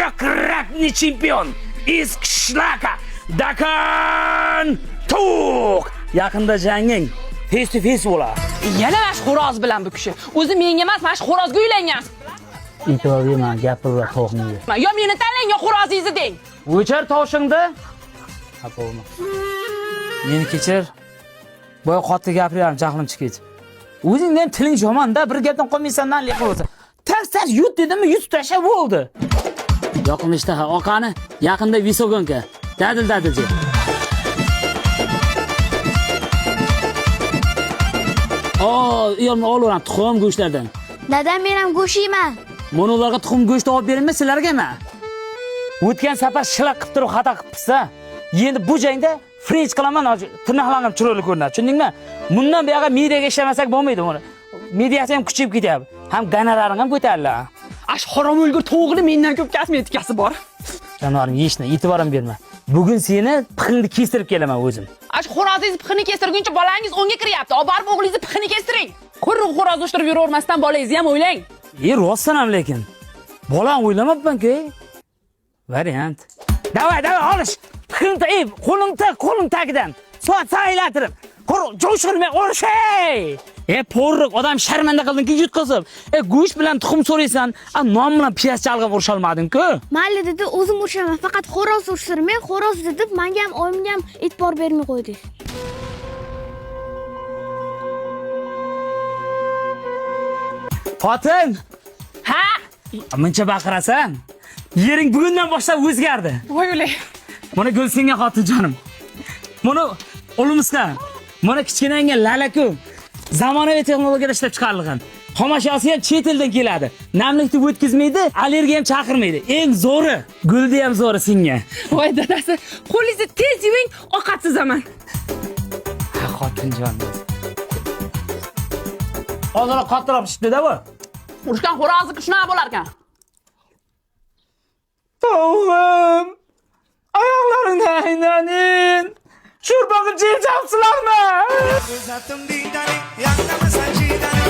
Трехкратный чемпион из Кишлака Dakan To'q. Yaqinda janging face to face bo'ladi. Yana mana shu xo'roz bilan bu kishi. O'zi menga emas, mana shu xo'rozga uylangan. E'tibor berma, gapirma tovuqni. Yo meni tanlang, yo xo'rozingizni deng. O'chir tovushingni. Xafa bo'lma. Meni kechir. Boya qattiq gapiryapman, jahlim chiqib ketdi. O'zingdan tiling yomon-da, bir gapdan qolmaysan, nan qilib. Tas tas yut dedimmi, yutib tasha bo'ldi. Yoqimli ishtaha, oqani yaqinda visogonka. Dadil dadilchi. O, uyalma olaveram tuxum go'shtlardan. Dadam, men ham go'sht yeyman. Mana ularga tuxum go'shti olib berinma, sizlarga emas. O'tgan safar shilaq qilib turib xato qilibsiz-a. Endi bu jangda french qilaman, hozir tirnoqlarim ham chiroyli ko'rinadi. Tushundingmi? Bundan buyog'i mediaga ishlamasak bo'lmaydi buni. Mediasi ham kuchayib ketyapti. Ham gonoraring ham ko'tariladi. Ash harom o'lgur tovuqni mendan ko'p kosmetikasi bor. Jonivorim yeyishni e'tibor ham berma. Bugun seni pixingni kestirib kelaman o'zim. Ash xo'rozingiz pixini kestirguncha bolangiz o'nga kiryapti. Olib borib o'g'lingizni pixini kestiring. Quruq xo'roz ushtirib yuravermasdan bolangizni ham o'ylang. E, rostdan ham lekin. Bolam o'ylamabman-ku. Variant. Davay, davay, olish. Pixingni, ey, qo'lim tak, qo'lim tagidan. Soat aylantirib. Qo'l jo'shqirmay urish ey. E, porriq odam sharmanda qilding-ku yutqizib. E, go'sht bilan tuxum so'raysan, a non bilan piyoz chalg'ib urisholmading-ku. Mayli dedi, o'zim urishaman, faqat xo'roz urishtirmang, xo'roz dedi, menga ham oyimga ham e'tibor bermay qo'ydingiz. Xotin, Ha? muncha baqirasan. Yering bugundan boshlab o'zgardi. Voy o'lay. Mana Gulsinga xotinjonim. Buni o'limizga, mana kichkinangga lalaku. Zamonaviy texnologiyada ishlab chiqarilgan. Xomashyosi ham chet eldan keladi. Namlikni o'tkazmaydi, allergiya ham chaqirmaydi. Eng zo'ri, gulni ham zo'ri senga. Voy dadasi, qo'lingizni tez yuving, ovqat sizaman. Ha, xotinjon. Ozroq qattiqroq pishibdi-da bu. Urushgan xo'rozniki shunaqa bo'lar ekan. Tovug'im. Oyoqlaringni aynanin. Sho'rba qilib jeb chapsizlarmi? Uzattım didani, yaklamasa çiğdani.